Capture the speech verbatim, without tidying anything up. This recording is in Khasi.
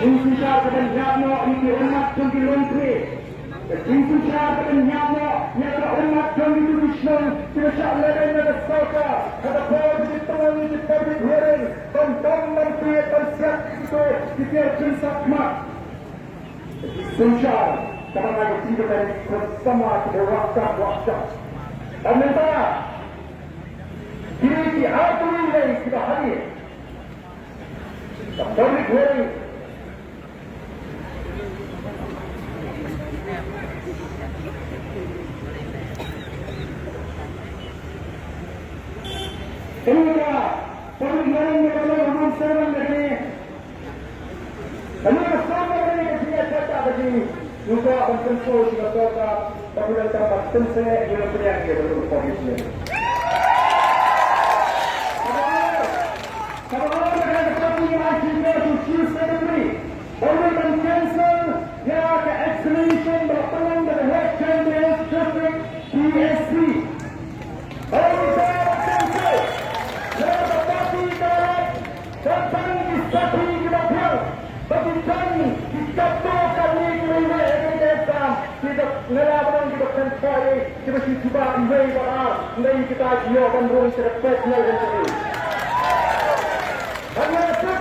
Jingsynshar ka ban hiar noh ïa ki ummat jong ki longkmie. Ka jingsynshar ka ban hiar noh ïa ka ummat jong kito ki shnong kiba shah lehrain na ka sorkar ha ka por ba ki pynlong ïa ki public hearing ban dom ban peit ban siat ïa kito ki tiar jingsakhmat. Ka jingsynshar kaba ngi ka jingkyrmen khun samla kiba wad kam wad jam. Bad mynta kine ki artylli lei kiba ha ïing ka public hearing. Kane ka public hearing ne ka long ha Mawsynram ne kane. Kane ka sawdong ne ka jingïaid bad ka jingïaid. Ngi kwah ban pynsngew sha ka sorkar ba ki donkam ban pynsngew ïa ka pyrshah ïa ka public hearing. Kaba ar, kaba ar ka dei ka party I C P S U Chief Secretary ba u dei ban cancel ïa ka examination ba la pynlong da ka West Jaintia Hills District P S C. Ba u dei ban cancel ïa ka party ka la lait ban pan ki sakhi kiba biang ba ki don ki katto katne kiba ïaleh ïa ka exam. Ki da, nga la ban kiba kynthoi kiba shu jubab iwei ba ar, ym dei kita ki ïoh ban rung sha ka personal interview. Bad nga la tip